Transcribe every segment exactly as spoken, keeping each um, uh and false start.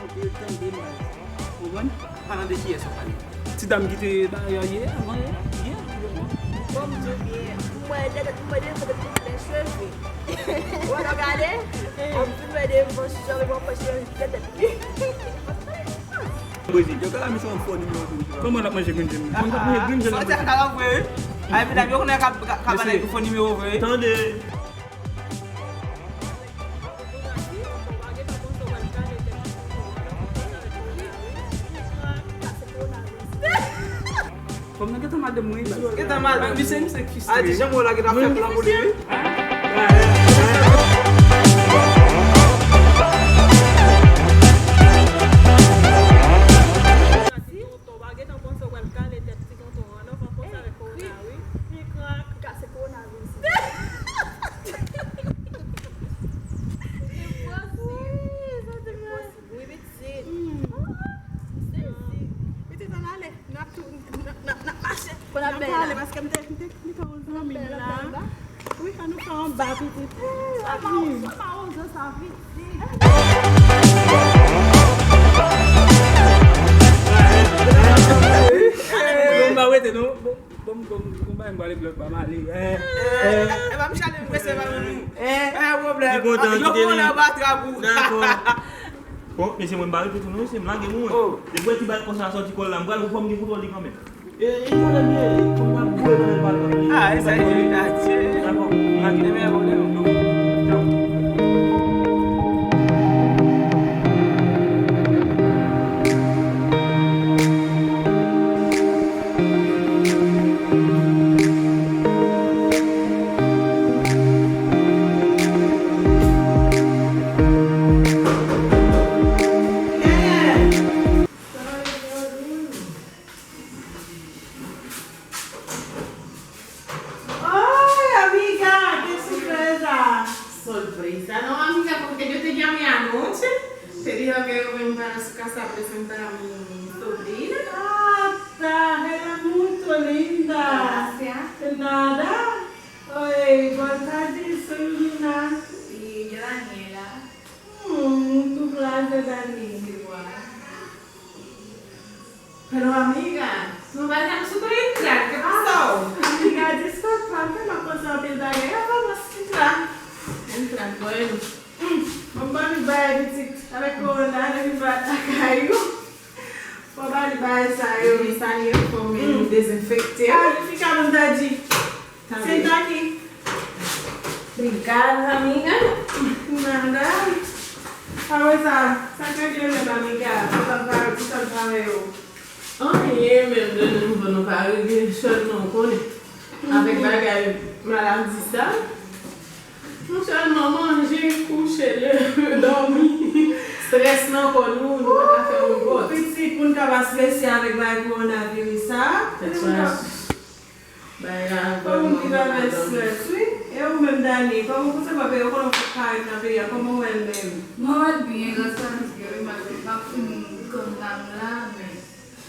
Ok, tande, baz. Konprann? Palan de kiyès w ap pale? Ti dam ki te dèyè yè, avan yè, yè. Bon, m di w byen, pou mwen, dèyè, pou mwen, dèyè, se te tout lè cheve. Ou wè, lè w gade, ap vin mwen devan, si jan mwen panche dèyè tèt li. Brezil, yo ka la misyon fò nimewo tou. Kòman l ap manje Green Jelly? Konn k ap manje Green Jelly. Sa te ka la vre, wi. Ay, medam, yo konnen ka, ka, ka pale pou fò nimewo vre. Tande. Kòm nan gentan madanm mwen, gentan madanm, misye, misye ki fistwe. A, ti janm wè la, gentan fè plan pou li, wi. Tonton, pa gentan panse w pral kale tèt ti tonton an, non, pa konsa avèk kowona, wi. Krik, krik, krak. Kase kowonaviris. Wi, sa te posib. Wi, pitit. M sezi. Pitit, ann ale. N ap tou, n ap, n ap, n ap mache. N ap pale, paske m te, m te, m te yon zanmi m la. Wi, fò nou fè anba pitit. Sa pa, sa pa ozo sa pitit. Non, m pa rete, non. Bon, bon, bon, bon, bagay m pale blòf pa m ale. Eh, eh, eh, pa m chale m prese pa m nou. Eh, pwoblèm. Yo konnen anba trap ou. Dakò. Bon, mesye, mwen m pa rete tou non, mesye, m lage pou mwen. Depi w wè ti bagay konsa sòti kò l la, m pral fò m gen kontwòl li kanmenm. E, e, pale byen, e, pou m ap goumen nan men pale. Ah, e sa ye, adye. Dakò, m lage. Ebyen, pwoblèm. Tchao. Oy, amiga, qué sorpresa! Sorpresa? Não, amiga, porque yo te llamé anoche. Te dije que yo ven para su casa a presentar a mi sobrina. Ah, tá, ela é muito linda. Gracias. De nada. Oi, boa tarde, sou Lina. E yo, Daniela. Hum, muito prazer, Dani. Igual. Pero amiga, tú no vas a nosotros entrar, ¿qué pasó? Ah, amiga, desculpa, m tèlman poze anpil bagay, avan mwen antre. Entra, bueno. Hmm, bon, ban nou bagay pitit, avèk kowona, depi m pa lakay ou. Fò ba li bagay sa yo. Depi sa li yo, fò men nou dezenfekte. Ah, li fika bon daddy. Senta aqui. Obrigada, amiga. Nada. Apre sa, sa k regle menm, amiga? Ou t ap pale, ou t ap pale yo. Anyen, menm de nouvo nou pa regle, sèlman ou konnen. Avèk bagay maladi sa, nou sèlman manje, kouche, leve, dòmi. Strès nan kò nou, nou pa ka fè yon gòt. Pitit, pou n ka pa strese avèk bagay kowonaviris sa. Tèt chaje. Bagay la vrèman strès, wi. E ou menm, Dani, kòman w panse w ap fè? Yo konnen w fèk parèt nan peyi a, kòman w wè l menm? Mwen wè l byen, gras a Bondye, wi, malgre m pa fin konn lang la, men.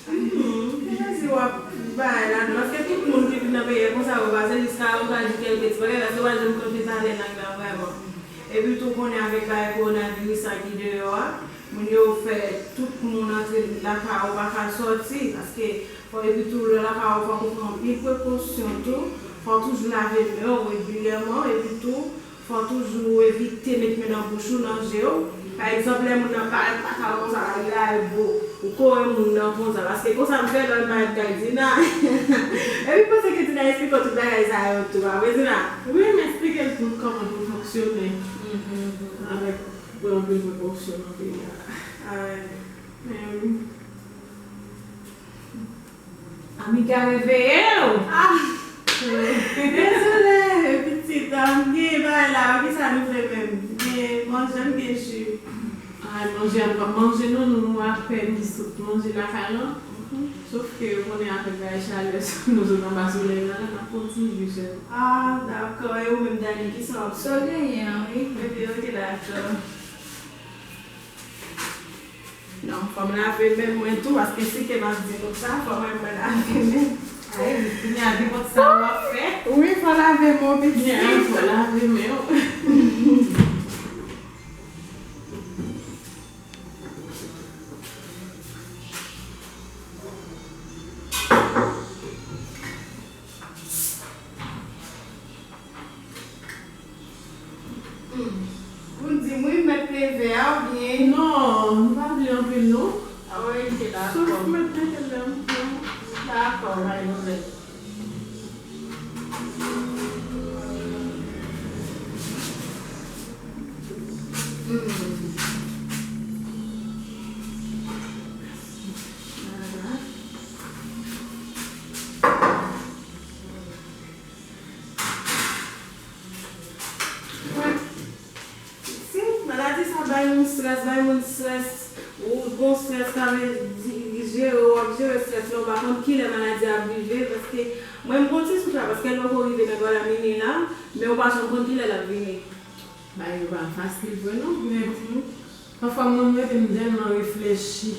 Hmm, ki plezi w ap bay ladan, paske tout moun ki vin nan peyi a konsa, yo pase jiska yo ka di kèlke ti bagay, paske yo pa janm konn pale lang la vrèman. Epi tou, konnen avèk bagay kowonaviris sa ki deyò a, moun yo fè tout moun antre lakay yo, pa ka sòti, paske Bon, epi tou, lè w lakay ou, fòk ou pran anpil prekosyon tou. Fò w toujou lave men w regilyèman, epi tou, fò w toujou evite met men nan bouch ou, nan je w. Pa egzanp, lè moun nan parèt lakay ou konsa, la, li la, e bo, ou kore moun nan konsa. Paske konsa m fè lè m parèt kay Dina. Epi m panse ke Dina eksplike w tout bagay sa yo tou, pa vre, Dina? Wi, m eksplike l tout kòman pou fonksyone. Avèk pran anpil prekosyon nan peyi a. Men wi. Amiga, reveye w! Ah! Dezole, pitit, m gen bagay la, kisa nou vle menm? M gen manje, m gen ji. Ay, manje, a n p ap manje non, nou, nou apèn sot manje lakay lan. Sof ke ou konnen avèk bagay chalè, nou sot anba solèy la, la, n ap pran ti ji sèlman. Ah, dakò. E ou menm, Dani, kisa w ap... Sa w genyen an, wi. Epi, ok, dakò. Non, fò m lave men mwen tou, paske si ke m ap di nou sa, fò mwen, mwen lave men m. Ay, kounye a, nenpòt sa w ap fè. Wi, fò lave men w, pitit. Kounye a, fò lave men w. Vè a oubyen? Non, m pa vle anpil non. Ah wi, se dakò. Sof mèt mete l nan m. Dakò, pa gen pwoblèm. Hmm. Pitit, maladi sa bay moun strès, bay moun strès. Ou gon strès, sa vle di jere, w ap jere strès la, ou pa konn kilè maladi a ap rive, paske mwen m gon ti souf la, paske l poko rive nan bò la mini la, men ou pa janm konn kilè l ap vini. Bagay yo pa fasil vre non, men pafwa mwen m rete m tèlman reflechi.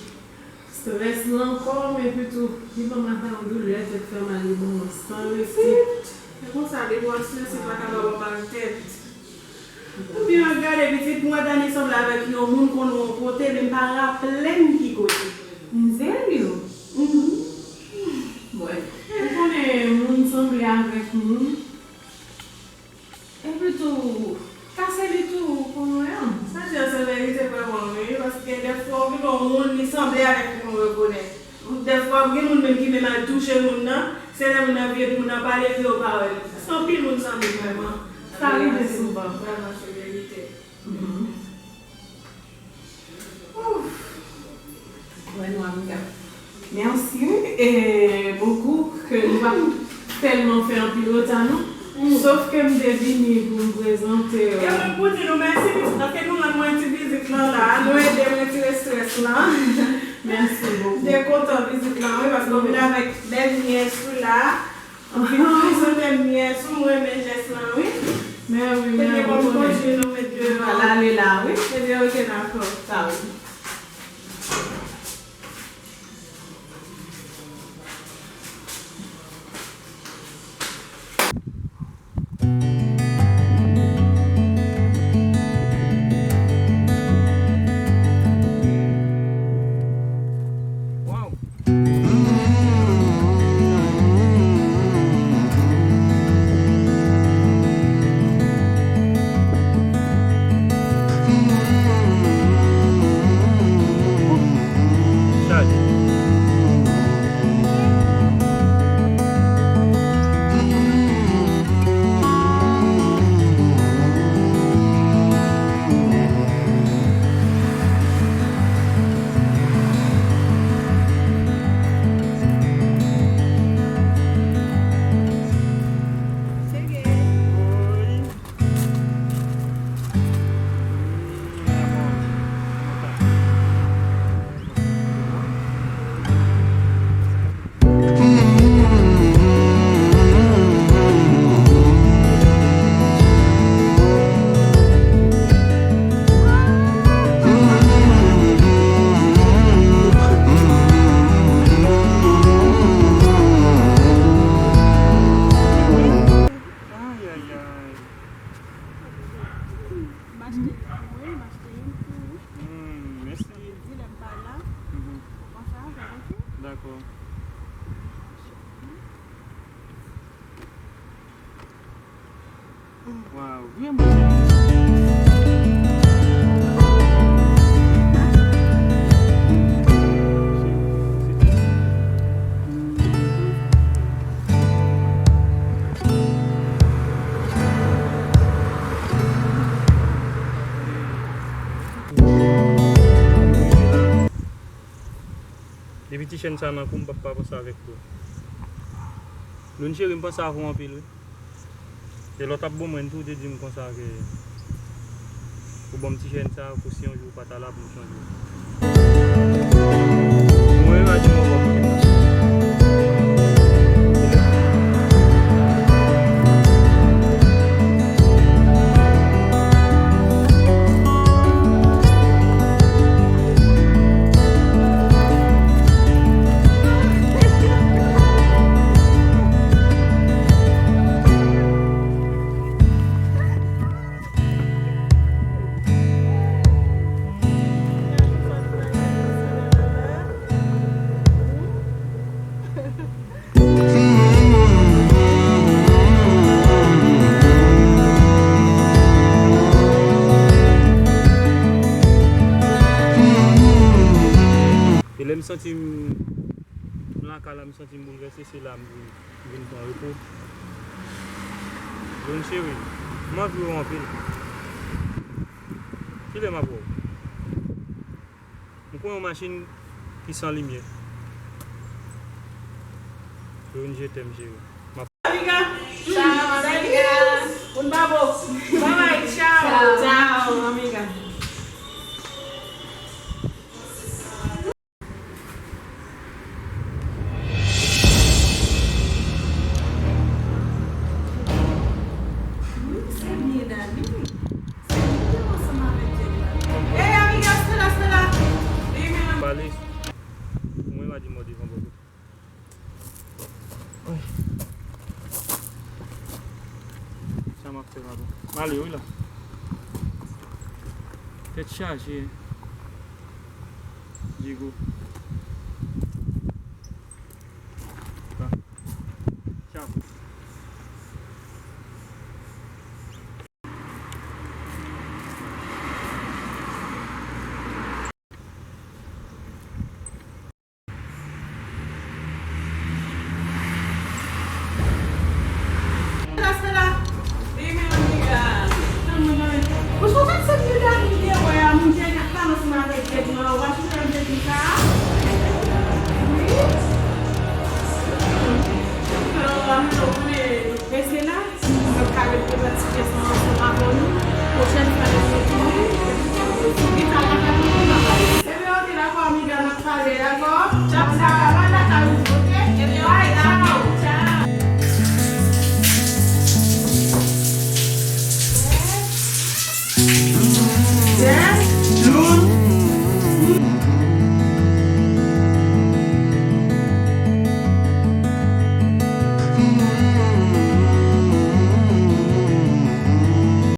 Strès lan kò m, epi tou, li ban m ata yon doulè, tèt fè mal, li ban mwen san rete. Pitit, se konsa, depi w ap strese, pa ka ba w mal tèt. Oubyen w ap gade pitit, mwen Dani sanble avèk yon moun konn yon kote, men m pa raple m ki kote. M serye? Mhm. Bon, ou konnen moun sanble avèk moun. Epi tou, kase li tou, ou konn wè an. Sa di an se verite vrèman wi, paske dèfwa ou vin wè yon moun, li sanble avèk moun ou rekonèt. Dèfwa, gen moun menm ki menm al touche moun nan, se lè moun nan vye, moun nan pale, epi yo pa wè li. Paske anpil moun sanble vrèman. Sa rive souvan. Vrèman, se verite. Mhm. Ouf. Wè nou, amiga. Merci, e, beaucoup, ke nou pa tèlman fè anpil reta, non. Mm. Sof ke m te vini pou m prezante, e, e mwen pou di nou mèsi, pitit, paske nou rann mwen ti vizit lan la, nou ede mwen tire strès lan. Merci beaucoup. M te kontan vizit lan, wi, paske w vin avèk bèl nyès ou la. Anpil prezante m yè sou mwen, men jès lan, wi. Men wi, men wi, konnen. Kote m kondui nou met deyò. Al ale la, wi. Ebyen, oke, dakò. Sa wi. Waw. Ay, ay, ay. M achte youn pou mwen, m achte youn pou ou. Hmm, mèsi. Sa vle di, lè m pa la, mhm, ou pran sa avè w, oke? Dakò. Waw, vrèman. Depi ti chèn sa nan kou m, m p ap pa panse avèk ou. Lune cheri, m panse avè w anpil, wi. E lè w t ap ban mwen, m tou te di m konsa ke ou ban m ti chèn sa, pou si yon jou ou pa ta la, pou m chanje. Mwen, m a di w ankò pou kite m. M santi m lakay la, m santi m boulvèse, se la m vin, m vin pran repo. Brune cheri, m anvi w anpil. Kilè m ap wè w? M pran yon machin ki san limyè. Brune, je t'aime, cheri. Amiga. Tchao, amiga. Un babo. Bye bye, tchao. Tchao, amiga. Pale. Mwen pa di mò devan bò kote. Sa m ap fè, papa? M ale wi la. Tèt chaje. Diego.